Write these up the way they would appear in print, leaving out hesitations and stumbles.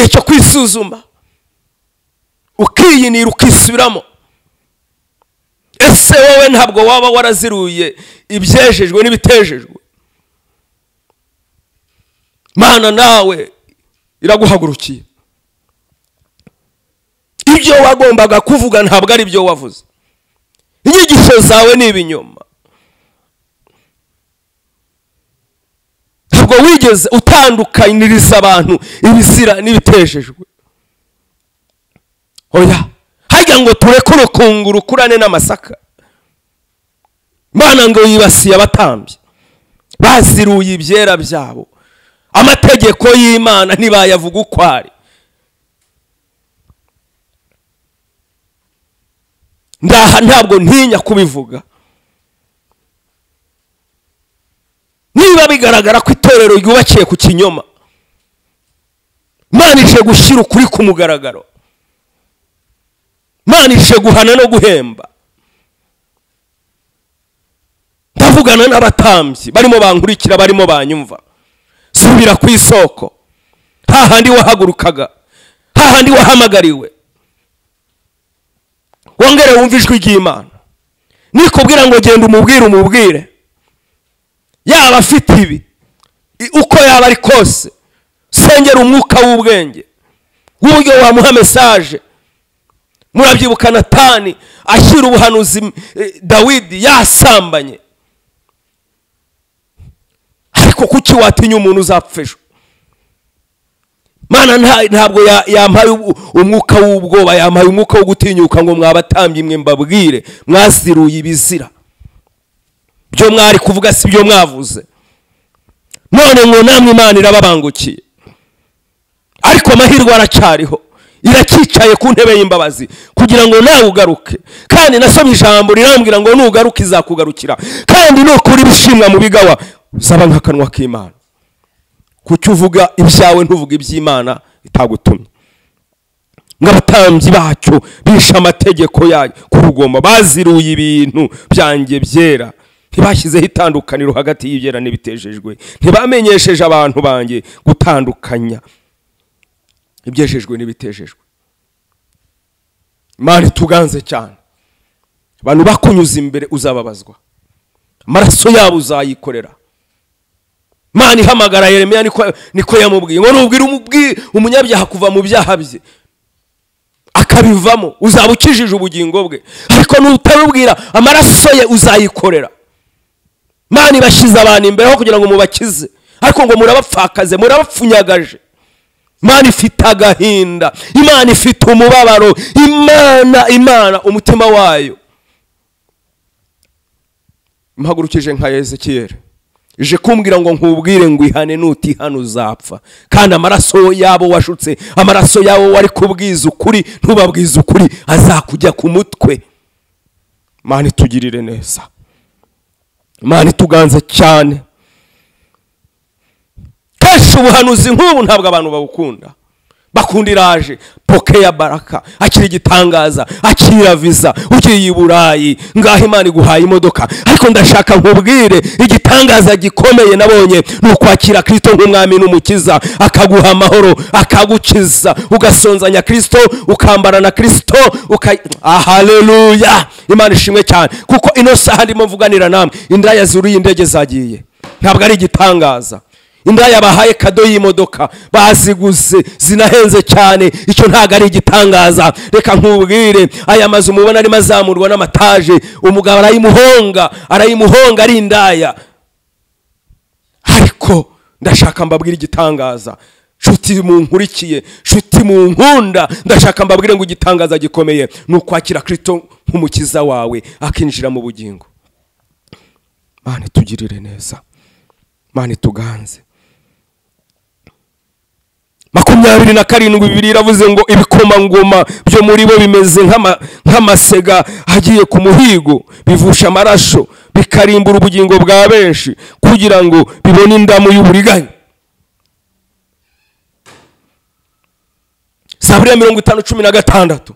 Igihe cyo kwisuzuma, ukiyinira, ukisubiramo. Ese wowe ntabwo waba waraziruye ibyejejwe n'ibitejejwe? Mana nawe iraguhagurukiye. Ibyo wagombaga kuvuga ntabwo ari byo wavuze. Inyigisho zawe ni ibinyoma. Ntabwo wigeze utandukaniriza abantu ibizira n'ibitejejwe. Oya, hajya ngo tureke urukungu rukurane n'amasaka. Mana ngo yibasiye abatambyi baziruye ibyera byabo, amategeko y'Imana ntibayavuga uko ari. Ndaha ntabwo ntinya kubivuga. Niba bigaragara ko itorero ryubakiye ku kinyoma, Imana ije gushyira ukuri ku mugaragaro. Imana ije guhana no guhemba. Ndavugana n'abatambyi barimo bankurikira, barimo banyumva. Subira ku isoko, hahandi wahagurukaga, hahandi wahamagariwe. Wongere wumve ijwi ry'Imana. Nikubwira ngo genda umubwire, umubwire. Yaba afite ibi, uko yaba ari kose, sengera umwuka w'ubwenge w'uburyo wamuha message. Murabyibuka Natani ashyira ubuhanuzi Dawidi yasambanye. Ariko kuki watinya umuntu uzapfa ejo? Mana ntabwo yampaye umwuka w'ubwoba, yampaye umwuka wo gutinyuka ngo mwabatambye mwe mbabwire mwaziruye ibizira. Byo mwari kuvuga si byo mwavuze. None ngo namwe Imana irababangukiye. Ariko amahirwe aracyariho, irakicaye ku ntebe y'imbabazi kugira ngo nawe ugaruke. Kandi nasomye ijambo rirambwira ngo nugaruka izakugarukira. Kandi nukuri bishimwa mu bigawa uzaba nk'akanwa k'Imana. Kuki uvuga ibyawe ntuvuga iby'Imana itagutumye? Ng'abatambyi bacyo bishe amategeko yayo kurugomba, baziruye ibintu byanjye byera, ntibashyizeho itandukaniro hagati y'ibyera n'ibitejejwe, ntibamenyesheje abantu banjye gutandukanya ibyejejwe n'ibitejejwe. Imana ituganze cyane. Abantu bakunyuza imbere uzababazwa, amaraso yabo uzayikorera. Imana ihamagara Yeremiya niko yamubwiye ngo nubwira umunyabyaha kuva mu byaha bye akabivamo, uzaba ukijije ubugingo bwe, ariko nutabibwira amaraso ye uzayikorera. Imana ibashyize abantu imbere aho kugira ngo mubakize, ariko ngo murabapfakaze, murabapfunyagaje. Imana ifite agahinda, Imana ifite umubabaro, Imana umutima wayo. Mpagurukije nka Ezekiyeli, ije kumbwira ngo nkubwire ngo ihane, nutihana uzapfa. Kandi amaraso yabo washutse, amaraso yabo wari kubwiza ukuri ntubabwiza ukuri, azakujya ku mutwe. Imana itugirire neza. Imana ituganze cyane. Kenshi ubuhanuzi nk'ubu ntabwo abantu babukunda. Bakunda iraje, pokea baraka, akira igitangaza, akira visa, ugiye i Burayi, ngaho Imana iguhaye imodoka. Ariko ndashaka nkubwire igitangaza gikomeye nabonye ni ukwakira Kristo nk'umwami n'umukiza, akaguha amahoro, akagukiza, ugasonzanya Kristo, ukambara na Kristo, haleluya. Imana ishimwe cyane. Kuko ino saha ndimo mvuganira namwe, indaya zuriye indege zagiye. Ntabwo ari igitangaza. Indaya bahaye kado y'imodoka baziguze zinahenze cyane, icyo ntago ari igitangaza. Reka nkubwire, aya mazu mubona arimo azamurwa n'amataje, umugabo arayimuhonga ari indaya. Ariko ndashaka mbabwire igitangaza. Shuti munkurikiye, shuti munkunda, ndashaka mbabwire ngo igitangaza gikomeye ni ukwakira Kristo nk'umukiza wawe akinjira mu bugingo. Mana tugirire neza. Mana tuganze. 27 Bibiliya iravuze ngo ibikomangoma byo muri bo bimeze nk'amasega agiye ku muhigo, bivusha amaraso, bikarimbura ubugingo bwa benshi kugira ngo bibone indamu y'uburiganya. Zaburi ya 50:16.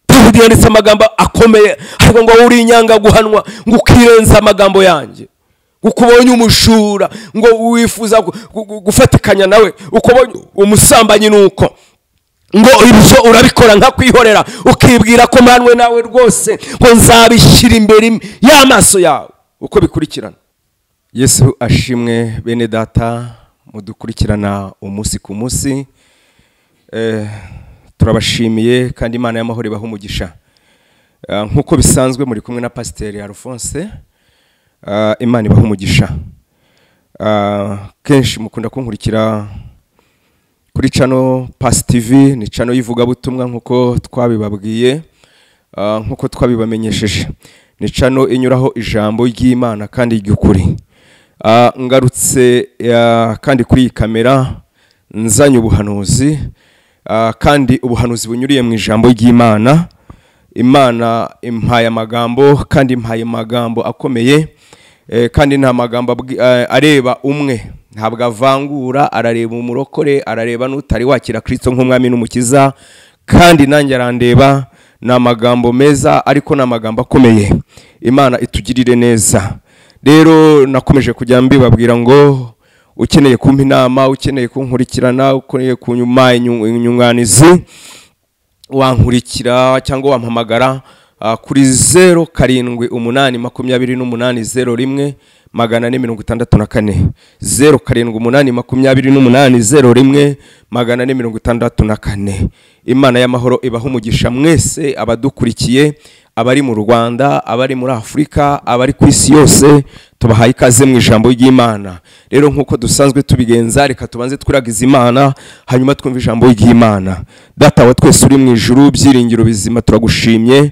Dawidi yanditse amagambo akomeye, ariko ngo uri inyanga guhanwa ngo ukirenza amagambo yanjye. Uko ubonye umushura ngo wifuza gufatikanya nawe, uko ubonye umusambanyi nuko ngo ibyo urabikora nka kwihorera, ukibwira ko manwe nawe rwose ngo nzabishyira imbere y'amaso yawe uko bikurikirana. Yesu ashimwe bene data mudukurikirana umunsi ku munsi, turabashimiye kandi Imana y'amahoro ibahe umugisha. Nkuko bisanzwe muri kumwe na Pasiteri Alphonse, Imana ibahe umugisha. Kenshi mukunda kunkurikira kuri channel Pass TV, ni channel y'ivugabutumwa nkuko twabibabwiye, nkuko twabibamenyesheje. Ni channel inyuraho ijambo ry'Imana kandi ry'ukuri. Ngarutse kandi kuri iyi kamera nzanye ubuhanuzi, kandi ubuhanuzi bunyuriye mu ijambo ry'Imana. Imana impaye amagambo kandi impaye amagambo akomeye, kandi nta magambo areba umwe, ntabwo avangura, arareba umurokore, arareba n'utari wakira Kristo nk'umwami n'umukiza, kandi nanjye arandeba. Ni amagambo meza ariko ni amagambo akomeye. Imana itugirire neza. Rero nakomeje kujya mbibabwira ngo ukeneye kumpa inama, ukeneye kunkurikirana, ukeneye kunyuma inyunganizi, wankurikira cyangwa wampamagara kuri 0 7 8 28 01 464, 0 7 8 28 01 464. Imana y'amahoro ibahe umugisha mwese abadukurikiye, abari mu Rwanda, abari muri Afrika, abari ku isi yose, tubahaye ikaze mu ijambo ry'Imana. Rero nkuko dusanzwe tubigenza, reka tubanze twiragize Imana hanyuma twumve ijambo ry'Imana. Data wa twese uri mu ijuru, byiringiro bizima turagushimye,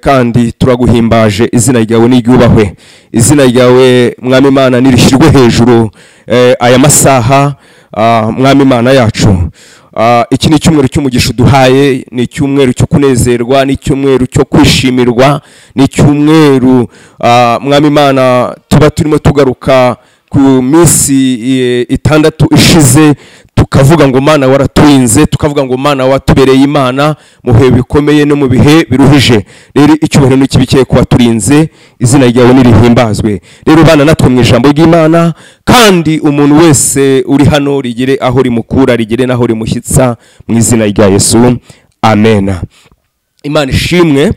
kandi turaguhimbaje, izina ryawe niryubahwe, izina ryawe Mwami Imana nirishyirwe hejuru aya masaha, Mwami Imana yacu. Iki ni icyumweru cy'umugisha uduhaye, ni icyumweru cyo kunezerwa, ni icyumweru cyo kwishimirwa, ni icyumweru Mwami Imana tuba turimo tugaruka ku minsi 6 ishize, tukavuga ngo Mana waraturinze, tukavuga ngo Mana watubereye Imana mu bihe bikomeye no mu bihe biruhije. Rero icyubahiro n'ikibikeye kuba turinze, izina ryawe nirihimbazwe. Rero bana natwe mu ijambo ry'Imana, kandi umuntu wese uri hano rigere aho rimukura, rigere naho rimushyitsa, mu izina rya Yesu, amen. Imana ishimwe.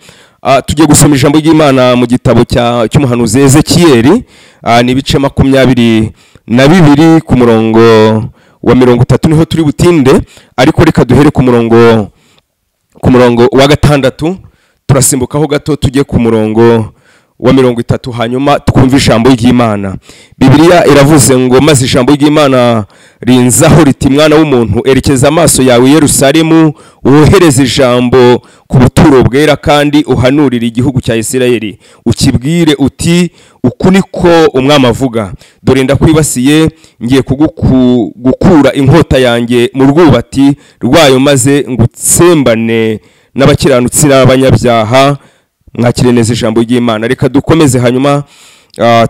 Tugiye gusoma ijambo ry'Imana mu gitabo cy'umuhanuzi Ezekiyeli, ni ibice 22 ku murongo wa 30 niho turi butinde, ariko reka duhere ku murongo wa 6, turasimbukaho gato tujye ku murongo wa 30 hanyuma twumve ijambo ry'Imana. Bibiliya iravuze ngo maze ijambo ry'Imana rinzaho riti, mwana w'umuntu, erekeza amaso yawe Yerusalemu, wohereze ijambo ku buturo bwera kandi uhanurire igihugu cya Isirayeli, ukibwire uti uku niko umwami avuga, dore ndakwibasiye, ngiye gukura inkota yanjye mu rwubati rwayo maze ngutsembane n'abakiranutsi n'abanyabyaha. Mwakire neza ijambo ry'Imana. Reka dukomeze hanyuma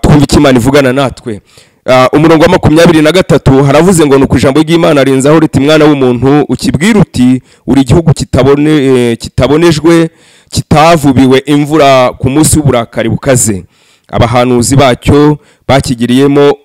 twumve icyo Imana ivugana natwe. Umurongo wa 23 haravuze ngo nuko ijambo ry'Imana rinzaho riti, mwana w'umuntu, ukibwira uti uri igihugu kitabonejwe, kitavubiwe imvura ku munsi w'uburakari bukaze, abahanuzi bacyo bakigiriyemo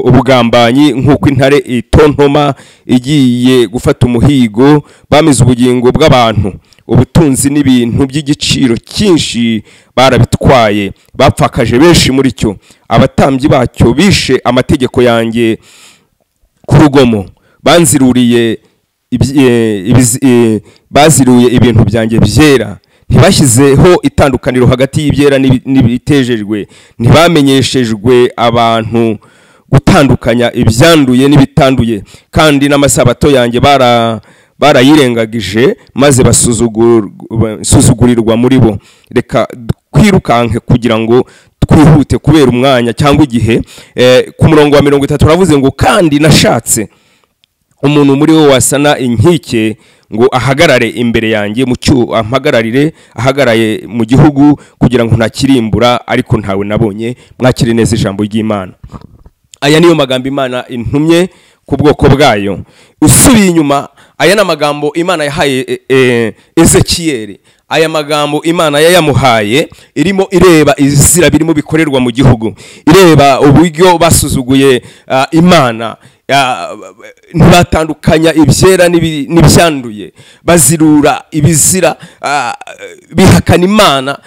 ubugambanyi nk'uko intare itontoma igiye gufata umuhigo, bamize ubugingo bw'abantu, ubutunzi n'ibintu by'igiciro cyinshi barabitwaye, bapfakaje benshi muri cyo, abatambyi bacyo bishe amategeko yanjye ku rugomo, banziruriye baziruye ibintu byanjye byera, ntibashyizeho itandukaniro hagati y'ibyera n'ibitejejwe, ntibamenyeshejwe abantu gutandukanya ibyanduye n'ibitanduye, kandi n'amasabato yanjye barayirengagije maze basuzugurirwa muri bo. Reka twirukanke kugira ngo twihute kubera umwanya cyangwa igihe. Ku murongo wa 30 uravuze ngo kandi nashatse umuntu muri wo wasana inkike ngo ahagarare imbere yanjye mu cyo ampagararire, ahagaraye mu gihugu kugira ngo ntakirimbura, ariko ntawe nabonye. Mwakire neza ijambo ry'Imana. Aya niyo magambo Imana intumye ku bwoko bwayo. Usubiye inyuma, aya ni amagambo Imana yahaye Ezekiyeli. Aya magambo Imana yayamuhaye irimo ireba izira birimo bikorerwa mu gihugu, ireba uburyo basuzuguye Imana, ntibatandukanya ibyera n'ibyanduye, bazirura ibizira, bihakana Imana.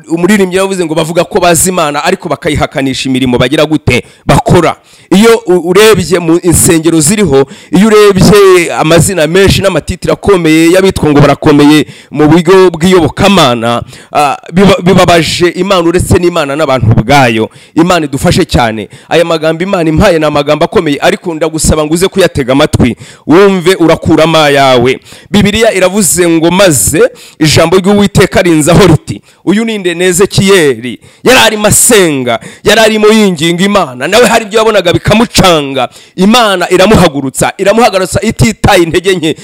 Umuririmbyi yavuze ngo bavuga ko bazi Imana ariko bakayihakanisha imirimo bagira gute bakora. Iyo urebye mu insengero ziriho, iyo urebye amazina menshi n'amatitira akomeye y'abitwa ngo barakomeye mu buryo bw'iyobokamana, bibabaje Imana uretse n'Imana n'abantu ubwayo. Imana idufashe cyane. Aya magambo Imana impaye ni amagambo akomeye, ariko ndagusaba ngo uze kuyatega amatwi wumve urakuramo ayawe. Bibiliya iravuze ngo maze ijambo ry'Uwiteka rinzaho riti, uyu ni Ezekiyeli, yari arimo asenga, yari arimo yinginga Imana, nawe hari ibyo yabonaga bikamucanga. Imana iramuhagurutsa, iramuhagurutsa ititaye intege nke,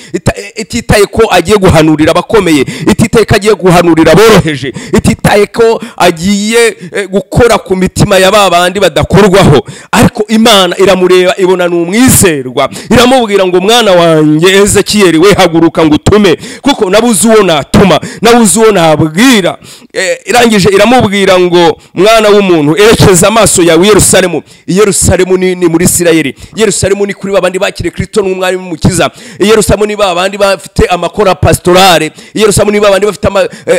ititaye ko agiye guhanurira abakomeye, ititaye ko agiye guhanurira aboroheje, ititaye ko agiye gukora ku mitima ya babandi badakorwaho. Ariko Imana iramureba ibona ni umwizerwa, iramubwira ngo mwana wanjye Ezekiyeli, we haguruka ngo utume, kuko nabuze uwo natuma, nabuze uwo nabwira. Irangije iramubwira ngo mwana w'umuntu, erekeza amaso yawe Yerusalemu. Yerusalemu ni muri Isirayeli. Yerusalemu ni kuri babandi bakire Kristo n'umwami w'umukiza. Yerusalemu ni babandi bafite amakora pastorale. Yerusalemu ni babandi bafite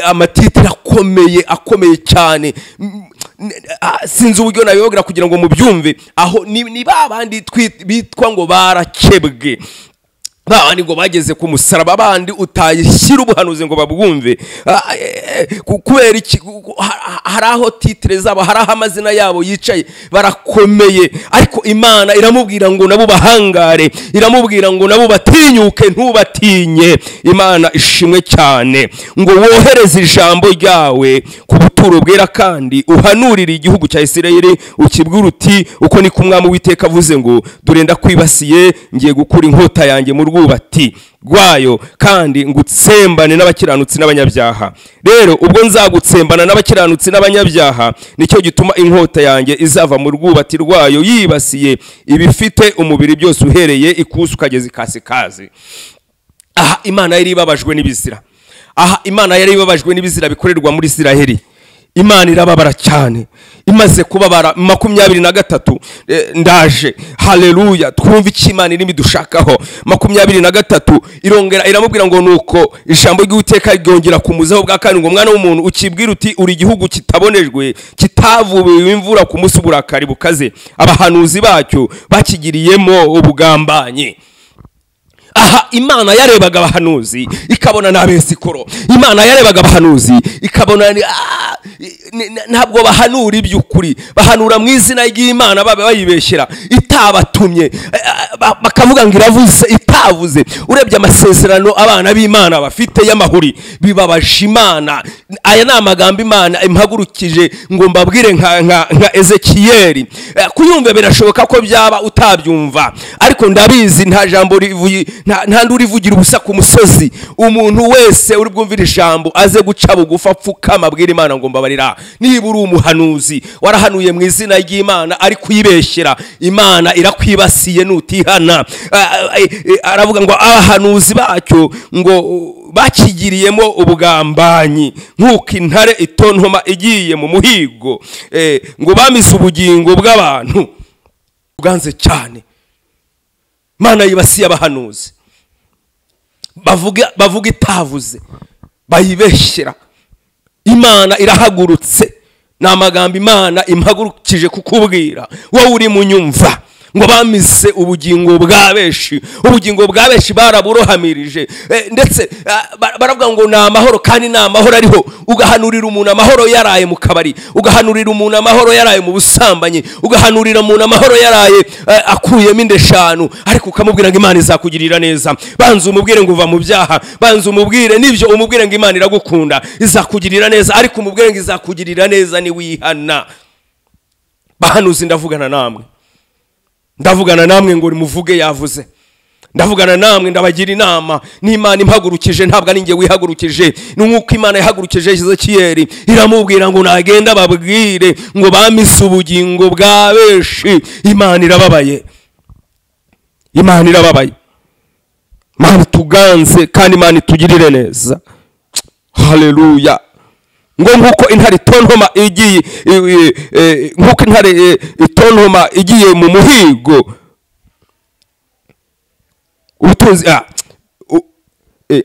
amatitira akomeye, akomeye cyane. Sinzi uburyo nabibabwira kugira ngo mubyumve. Aho ni babandi bitwa ngo barakebwe, babandi ngo bageze ku musaraba, babandi utayishyira ubuhanuzi ngo babwumve. Kubera iki? Hari aho titre zabo, hari aho amazina yabo yicaye, barakomeye. Ariko Imana iramubwira ngo nabo bahangare, iramubwira ngo nabo batinyuke, ntubatinye. Imana ishimwe cyane. Ngo wohereze ijambo ryawe ku buturo bwera, kandi uhanurire igihugu cya Isirayeli, ukibwira uti uko ni ko Umwami Uwiteka avuze ngo dore ndakwibasiye, ngiye gukura inkota yanjye mu rwubati rwayo, kandi ngutsembane n'abakiranutsi n'abanyabyaha. Rero ubwo nzagutsembana n'abakiranutsi n'abanyabyaha, nicyo gituma inkota yanjye izava mu rwubati rwayo yibasiye ibifite umubiri byose, uhereye ikusi ukageza ikasikazi. Aha Imana yari ibabajwe n'ibizira. Aha Imana yari ibabajwe n'ibizira bikorerwa muri Isiraheli. Imana irababara cyane. Imaze kubabara 23, ndaje, haleluya, twumva icyo Imana irimo idushakaho. 23 irongera iramubwira ngo nuko ijambo ry'Uwiteka ryongera kumuzaho bwa kandi ngo mwana w'umuntu, ukibwira uti uri igihugu kitabonejwe, kitavubiwe imvura ku munsi uburakari bukaze, abahanuzi bacyo bakigiriyemo ubugambanyi. Aha Imana yarebaga abahanuzi ikabona n'abesikoro. Imana yarebaga abahanuzi ikabona ntabwo bahanura iby'ukuri, bahanura mu izina ry'Imana babe bayibeshyera, itabatumye, bakavuga ngo iravuze itavuze. Urebye amasezerano abana b'Imana bafite y'amahuri, bibabaje Imana. Aya ni amagambo Imana impagurukije ngo mbabwire nka Ezekiyeli. Kuyumva birashoboka ko byaba utabyumva, ariko ndabizi nta jambo rivuye, nta ndurivugira ubusa ku musozi. Umuntu wese uri bwumvira ijambo aze guca bugufa apfukama abwira Imana ngo mbabarira. Niba uri umuhanuzi warahanuye mu izina ry'Imana ari kuyibeshyera, Imana irakwibasiye nutihana. Aravuga ngo abahanuzi bacyo ngo bakigiriyemo ubugambanyi, nk'uko intare itontoma igiye mu muhigo, ngo bamize ubugingo bw'abantu. Bwanze cyane. Imana yibasiye abahanuzi bavuga itavuze, bayibeshyera. Imana irahagurutse. Ni amagambo Imana impagurukije kukubwira wowe uri mu nyumva, ngo bamize ubugingo bwa benshi, ubugingo bwa benshi baraburohamirije. Ndetse baravuga ngo ni amahoro, kandi ni amahoro ariho. Ugahanurira umuntu amahoro yaraye mu kabari, ugahanurira umuntu amahoro yaraye mu busambanyi, ugahanurira umuntu amahoro yaraye akuyemo inda 5, ariko ukamubwira ngo Imana izakugirira neza. Banza umubwire ngo uva mu byaha, banza umubwire nibyo, umubwire ngo Imana iragukunda izakugirira neza, ariko umubwire ngo izakugirira neza ni wihana. Bahanuzi ndavugana namwe, ndavugana namwe ngo muvuge yavuze. Ndavugana namwe ndabagira inama. N'Imana impagurukije, ntabwo ari njye wihagurukije, ni nk'uko Imana yahagurukije Ezekiyeli iramubwira ngo nagenda babwire ngo bamise ubugingo bwa benshi. Imana irababaye, Imana irababaye. Imana tuganze kandi Imana itugirire neza. Haleluya. Ngo nkuko intare itontoma igiye, nkuko intare itontoma igiye mu muhigo, ubutunzi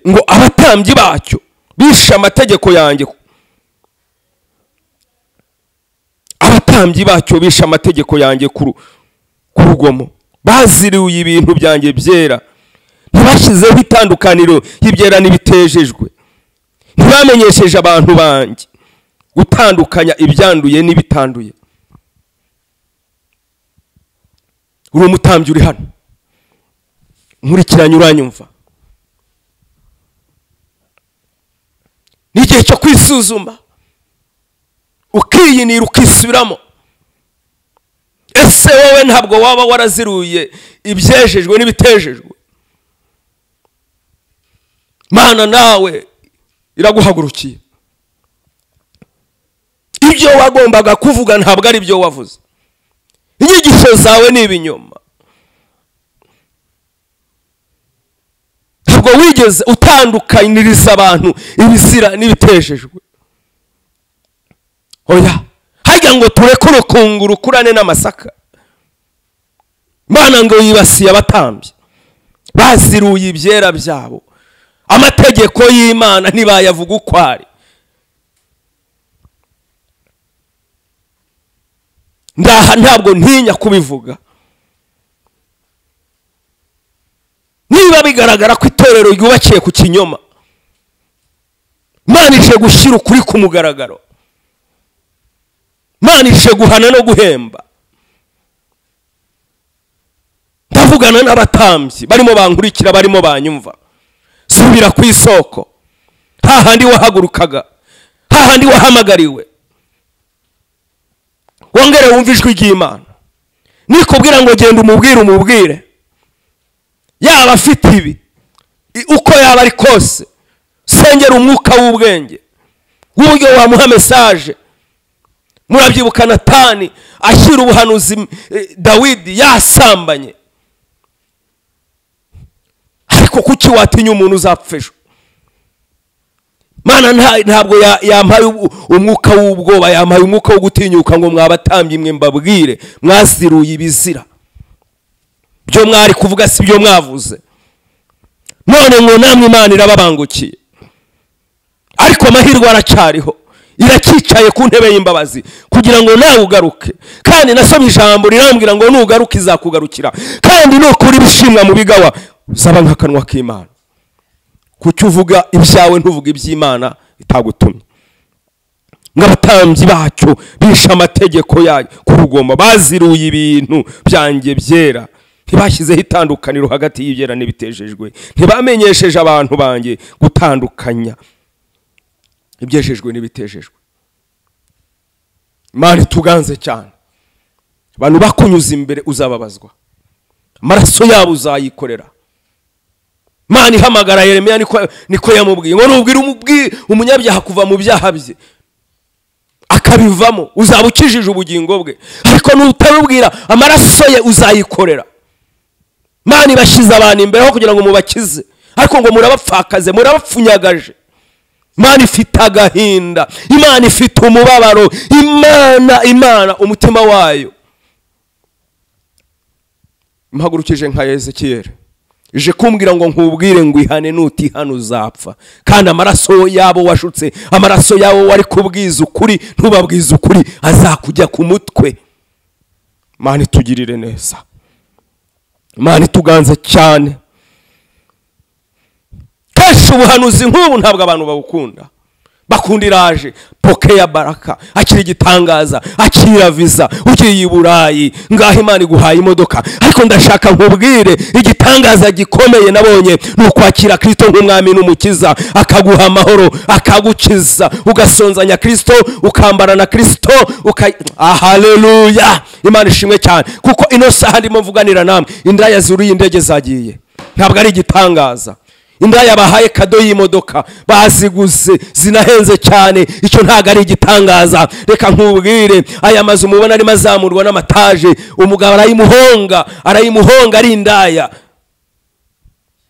ngo abatambyi bacyo bishe amategeko yanjye, abatambyi bacyo bishe amategeko yanjye ku rugomo, baziriye ibintu byanjye byera, ntibashyizeho itandukaniro y'ibyera n'ibitejejwe, ntibamenyesheje abantu banjye gutandukanya ibyanduye n'ibitanduye. Uri umutambyi uri hano nkurikiranye, uranyumva? Ni igihe cyo kwisuzuma, ukiyinira, ukisubiramo. Ese wowe ntabwo waba waraziruye ibyejejwe n'ibitejejwe? Mana nawe iraguhagurukiye. Ibyo wagombaga kuvuga ntabwo ari byo wavuze. Inyigisho zawe ni ibinyoma. Ntabwo wigeze utandukaniriza abantu ibizira n'ibitejejwe. Oya, hajya ngo tureke urukungu rukurane n'amasaka. Mana ngo yibasiye abatambyi baziruye ibyera byabo, amategeko y'Imana ntibayavuga uko ari. Ndaha ntabwo ntinya kubivuga. Niba bigaragara ko itorero ryubakiye ku kinyoma, Imana ije gushyira ukuri ku mugaragaro, Imana ije guhana no guhemba. Ndavugana n'abatambyi barimo bankurikira, barimo banyumva. Subira ku isoko, hahandi wahagurukaga, hahandi wahamagariwe, wongere wumve ijwi ry'Imana. Nikubwira ngo genda umubwire, umubwire. Yaba afite ibi, uko yaba ari kose, sengera umwuka w'ubwenge w'uburyo wamuha message. Murabyibuka Natani ashyira ubuhanuzi Dawidi yasambanye. Ariko kuki watinya umuntu uzapfa ejo? Mana ntabwo yampaye umwuka w'ubwoba, yampaye umwuka wo gutinyuka ngo mwabatambyi mwe mbabwire, mwaziruye ibizira byo mwari kuvuga si byo mwavuze. None ngo namwe Imana irababangukiye, ariko amahirwe aracyariho, irakicaye ku ntebe y'imbabazi kugira ngo nawe ugaruke. Kandi nasomye ijambo rirambwira ngo nugaruka izakugarukira, kandi nukuri ibishimwa mu bigawa uzaba nk'akanwa k'Imana. Kuki uvuga ibyawe ntuvuga iby'Imana itagutumye? Ng'abatambyi bacyo bishe amategeko yayo ku rugomba, baziruye ibintu byanjye byera, ntibashyizeho itandukaniro hagati y'ibyera n'ibitejejwe, ntibamenyesheje abantu banjye gutandukanya ibyejejwe n'ibitejejwe. Imana ituganze cyane. Abantu bakunyuza imbere uzababazwa, amaraso yabo uzayikorera. Imana ihamagara Yeremiya niko yamubwiye ngo nubwira umunyabyaha kuva mu byaha bye akabivamo, uzaba ukijije ubugingo bwe, ariko nutabibwira amaraso ye uzayikorera. Imana ibashyize abantu imbere aho kugira ngo mubakize, ariko ngo murabapfakaze, murabapfunyagaje. Imana ifite agahinda, Imana ifite umubabaro, Imana umutima wayo. Mpagurukije nka Ezekiyeli, ije kumbwira ngo nkubwire ngo ihane, nutihana uzapfa. Kandi amaraso yabo washutse, amaraso yabo wari kubwiza ukuri ntubabwiza ukuri, azakujya ku mutwe. Imana itugirire neza, Imana ituganze cyane. Kenshi ubuhanuzi nk'ubu ntabwo abantu babukunda, bakunda iraje pokea baraka, akira igitangaza, akira visa, ugiye i Burayi ngaho Imana iguhaye imodoka. Ariko ndashaka nkubwire igitangaza gikomeye nabonye ni ukwakira Kristo nk'umwami n'umukiza, akaguha amahoro, akagukiza, ugasonzanya Kristo, ukambara na Kristo, haleluya. Imana ishimwe cyane, kuko ino saha ndimo mvuganira namwe, indaya zuriye indege zagiye, ntabwo ari igitangaza. Indaya bahaye kado y'imodoka baziguze zinahenze cyane, icyo ntago ari igitangaza. Reka nkubwire, aya mazu mubona arimo azamurwa n'amataje, umugabo arayimuhonga ari indaya.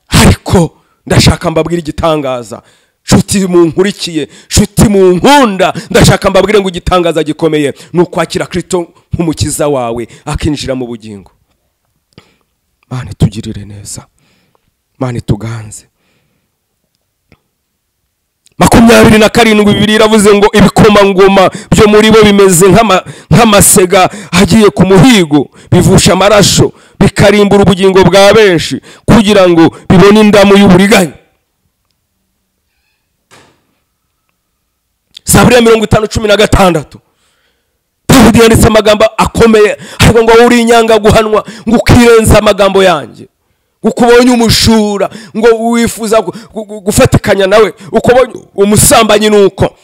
Ariko ndashaka mbabwire igitangaza. Nshuti munkurikiye, nshuti munkunda, ndashaka mbabwire ngo igitangaza gikomeye ni ukwakira Kristo nk'umukiza wawe akinjira mu bugingo. Mana tugirire neza, Mana tuganze. 27 Bibiliya iravuze ngo ibikomangoma byo muri bo bimeze nk'amasega agiye ku muhigo, bivusha amaraso, bikarimbura ubugingo bwa benshi kugira ngo bibone indamu y'uburiganya. Zaburi ya 50:16 Dawidi yanditse amagambo akomeye, ariko ngo uri inyanga guhanwa, ngo ukirenza amagambo yanjye, ukubonye umushura ngo wifuza gufatikanya nawe, ukubonye umusambanyi nuko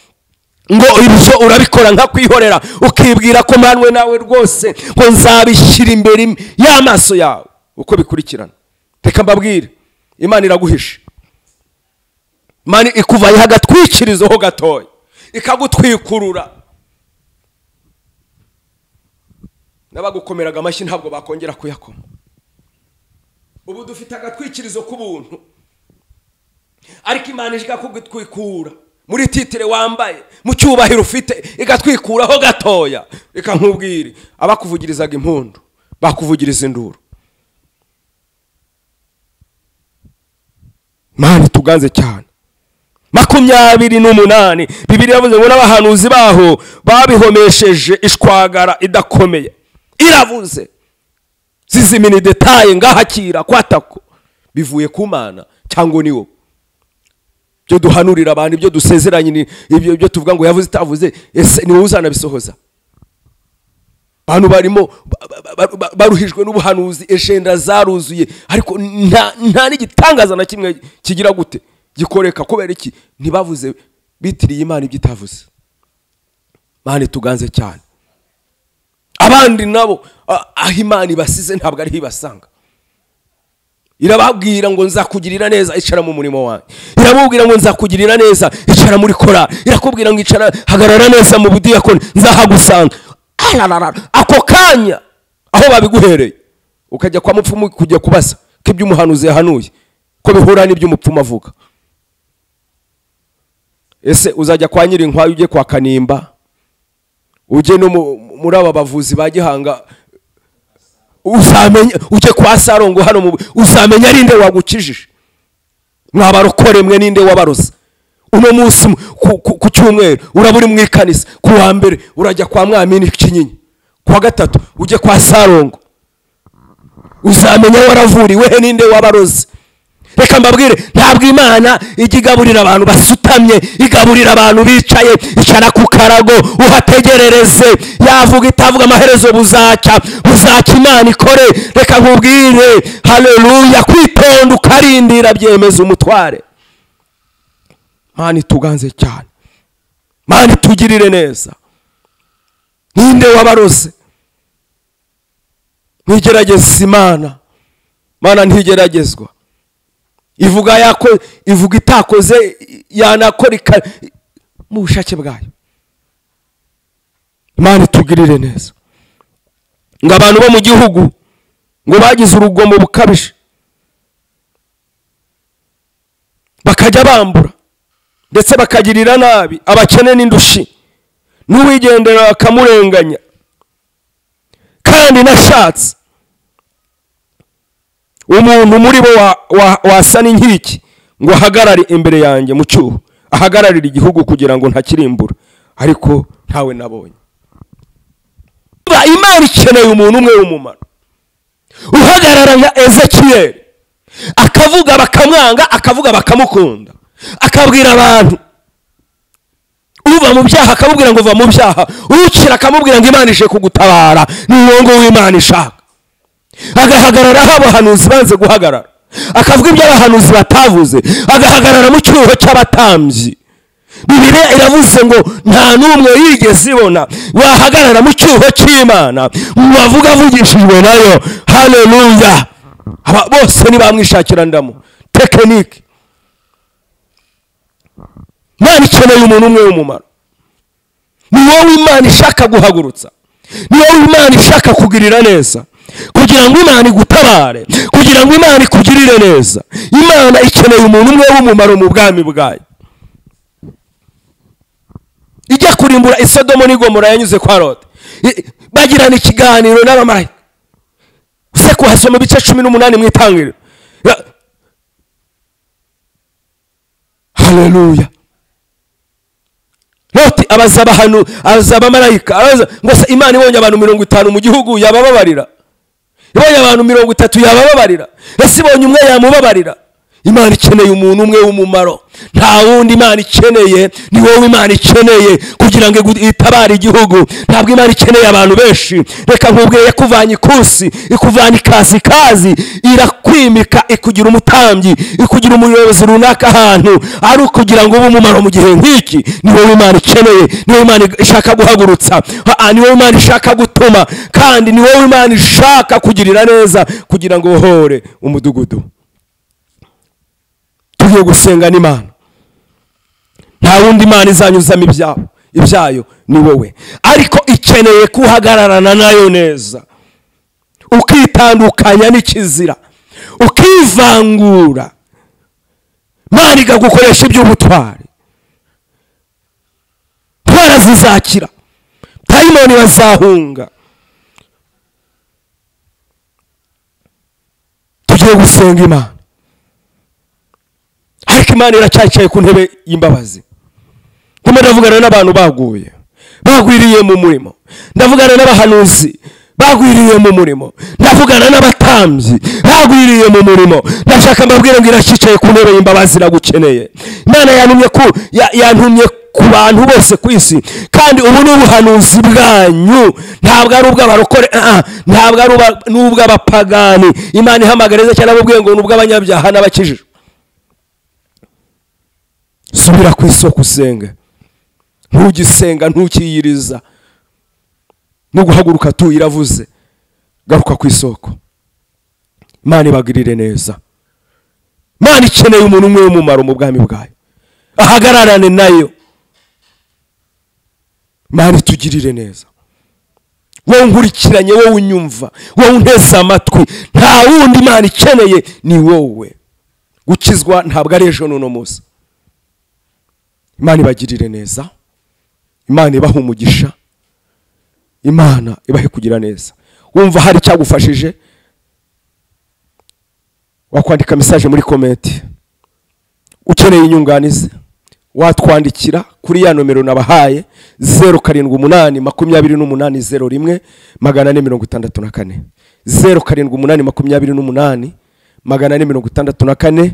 ngo ibyo urabikora nka kwihorera, ukibwira ko manwe nawe rwose ngo nzabishyira imbere y'amaso yawe uko bikurikirana. Reka mbabwire, Imana iraguhisha, Imana ikuvaye agatwikirizo ho gatoya, ikagutwikurura. N'abagukomeraga amashyi ntabwo bakongera kuyakoma. Ubu dufite agatwikirizo k'ubuntu, ariko Imana ije ikakugutwikura muri titire wambaye, mu cyubahiro ufite, igatwikuraho gatoya. Reka nkubwire, abakuvugirizaga impundu bakuvugiriza induru. Mana tuganze cyane. 28 Bibiliya yavuze ngo n'abahanuzi baho babihomesheje ishwagara idakomeye. Iravuze zizimini detaye ngahakira kwatako bivuye ku Mana cyangwa ni wowe. Byo duhanurira abantu, ibyo dusezeranye, ibyo tuvuga ngo yavuze itavuze, ese ni wowe uzanabisohoza? Abantu barimo baruhijwe n'ubuhanuzi, eshenda zaruzuye, ariko nta n'igitangaza na kimwe kigira gute gikoreka. Kubera iki? Ntibavuze, bitiriye Imana ibyo itavuze. Mana tuganze cyane. Abandi nabo aho Imana ibasize ntabwo ari ibasanga. Irababwira ngo nzakugirira neza, icara mu murimo wanjye. Irababwira ngo nzakugirira neza, icara muri kora. Irakubwira ngo icara, hagarara neza mu budiyakoni, nzahagusanga. Ako kanya aho babiguhereye ukajya kwa mupfumu kujya kubaza ko ibyo umuhanuzi yahanuye ko bihura n'ibyo umupfumu avuga. Ese uzajya kwa Nyirinkwaya, ujye kwa Kanimba, ujye no muri aba bavuzi ba Gihanga, uzamenya, ujye kwa Sarongo hano, uzamenya ari nde wagukijije? Mwabarokore mwe, ninde wabaroze? Uno munsi ku cyumweru uraba uri mu ikanisa, ku wa mbere urajya kwa Mwamini Kinyinya, ku wa gatatu ujye kwa Sarongo, uzamenya waravuriwe he, ninde wabaroze? Reka mbabwire, ntabwo Imana ijya igaburira abantu basutamye, igaburira abantu bicaye. Icara ku karago uhategerereze, yavuga itavuga, amaherezo buzacya, buzacya Imana ikore. Reka nkubwire, haleluya, kwitonda ukarindira byemeza umutware. Mana tuganze cyane, Mana tugirire neza. Ninde wabarose? Ntigerageza Imana, Mana ntigeragezwa. Ivuga yako, ivuga itakoze, yanakora mu bushake bwayo. Imana itugirire neza. Ngo abantu bo mu gihugu ngo bagize urugomo bukabije, bakajya bambura ndetse bakagirira nabi abakene n'indushi, n'uwigendera bakamurenganya. Kandi nashatse umuntu muri bo wasa n'inkiki ngo ahagarare imbere yanjye mu cyuho, ahagararira igihugu kugira ngo ntakirimbura, ariko ntawe nabonye. Imana ikeneye umuntu umwe w'umumaro uhagarara nka Ezekiyeli, akavuga bakamwanga, akavuga bakamukunda, akabwira abantu uva mu byaha akamubwira ngo va mu byaha, ukira akamubwira ngo Imana ije kugutabara, ni uwo w'Imana ishaka. Agahagarara aho abahanuzi banze guhagarara, akavuga ibyo abahanuzi batavuze, agahagarara mu cyuho cy'abatambyi. Bibiliya iravuze ngo nta n'umwe yigeze ibona wahagarara mu cyuho cy'Imana ngo avuge avugishijwe nayo. Haleluya! Aba bose ntibamwishakira ndamo tekinike. Imana ikeneye umuntu umwe w'umumaro. Ni wowe Imana ishaka guhagurutsa, ni wowe Imana ishaka kugirira neza, kugira ngo Imana igutabare, kugira ngo Imana ikugirire neza. Imana ikeneye umuntu umwe w'umumaro mu bwami bwayo. Ijya kurimbura Isodomo n'Igomora yanyuze kwa Loti, bagirana ikiganiro n'abamarayika. Uze kuhasoma ibice 18 mu Itangiriro. Haleluya. Loti abaza abahanu, abaza abamarayika, abaza ngo se Imana ibonye abantu 50 mu gihugu yabababarira? Ibonye abantu 30 yabababarira? Ese ibonye umwe yamubabarira? Imana ikeneye umuntu umwe w'umumaro, nta wundi Imana ikeneye, ni wowe Imana ikeneye kugira ngo itabare igihugu. Ntabwo Imana ikeneye abantu benshi. Reka nkubwire, yakuvanye ikusi, ikuvanye ikasikazi, irakwimika, ikugira umutambyi, ikugira umuyobozi runaka ahantu ari ukugira ngo ube umumaro mu gihe nk'iki. Ni wowe Imana ikeneye, ni wowe Imana ishaka guhagurutsa, ni wowe Imana ishaka gutuma, kandi ni wowe Imana ishaka kugirira neza kugira ngo ubohore umudugudu. Tugiye gusenga n'Imana. Nta wundi Imana izanyuzamo ibyayo, ni wowe. Ariko ikeneye kuhagararana nayo neza, ukitandukanya n'ikizira, ukivangura. Imana ikagukoresha iby'ubutwari. Ntwara zizakira, dayimoni bazahunga. Tugiye gusenga Imana. Ariko Imana iracyacaye ku ntebe y'imbabazi. Ndimo ndavugana n'abantu baguye, bagwiriye mu murimo. Ndavugana n'abahanuzi bagwiriye mu murimo. Ndavugana n'abatambyi bagwiriye mu murimo. Ndashaka mbabwire ngo iracyicaye ku ntebe y'imbabazi, iragukeneye. Imana yantumye ku bantu bose ku isi, kandi ubu ni ubuhanuzi bwanyu, ntabwo ari ubw'abarokore, ntabwo ari n'ubw'abapagani. Imana ihamagariza cyane ababwiye ngo ni ubw'abanyabyaha n'abakijijwe. Subira ku isoko usenge. Ntugisenga, ntukiyiriza. No guhaguruka tu iravuze. Garuka ku isoko. Imana ibagirire neza. Imana ikeneye umuntu umwe w'umumaro mu bwami bwayo, ahagararane nayo. Imana itugirire neza. Wowe nkurikiranye, wowe unyumva, wowe unteze amatwi, nta wundi Imana ikeneye, ni wowe. Gukizwa ntabwo ari ejo n'uno munsi. Imana ibagirire neza, Imana ibahe umugisha, Imana ibahe kugira neza. Wumva hari icyagufashije, wakwandika message muri comment. Ukeneye inyunganizi, watwandikira kuri ya nomero nabahaye 078 28 01 464, 078 28 464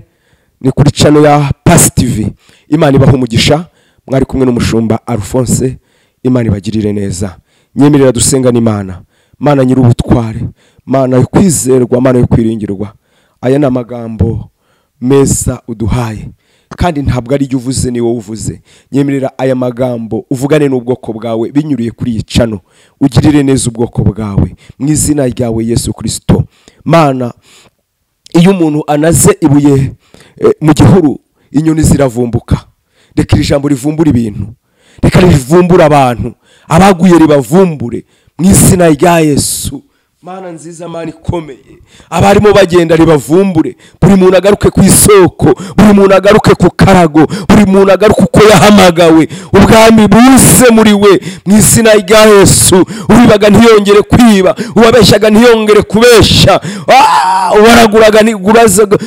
ni kuri channel ya Pass TV. Imana ibahe umugisha. Mwari kumwe n'umushumba Alphonse. Imana ibagirire neza. Nyemerera dusenga n'Imana. Mana nyir'ubutware, Mana yo kwizerwa, Mana yo kwiringirwa, aya ni amagambo meza uduhaye, kandi ntabwo ari uvuze, ni wowe uvuze. Nyemerera aya magambo uvugane n'ubwoko bwawe binyuriye kuri iyi channel, ugirire neza ubwoko bwawe mu izina ryawe Yesu Kristo. Mana, iyo umuntu anaze ibuye mu gihuru, inyoni ziravumbuka. Reka iri jambo rivumbura ibintu, reka rivumbura abantu, abaguye ribavumbure mu izina rya Yesu. Mana nziza, Mana ikomeye, abarimo bagenda ribavumbure. Buri muntu agaruke ku isoko, buri muntu agaruke ku karago, buri muntu agaruke uko yahamagawe. Ubwami buze muri we mu izina rya Yesu. Uwibaga ntiyongere kwiba, uwabeshyaga ntiyongere kubeshya,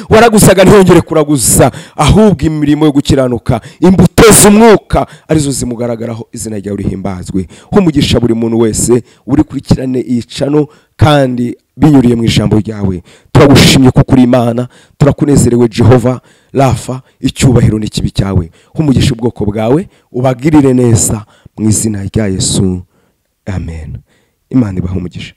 waraguzaga ntiyongere kuraguza, ahubwo imirimo yo gukiranuka, imbuto z'umwuka arizo zimugaragaraho. Izina ryawe rihimbazwe. Humugisha buri muntu wese uri kurikirane iyi channel, kandi binyuriye mu ijambo ryawe. Turagushimye kuko uri Imana, turakunezerewe Jehova Rafa, icyubahiro n'ikibi cyawe. Humugisha ubwoko bwawe, ubagirire neza mu izina rya Yesu. Amen. Imana ibahe umugisha.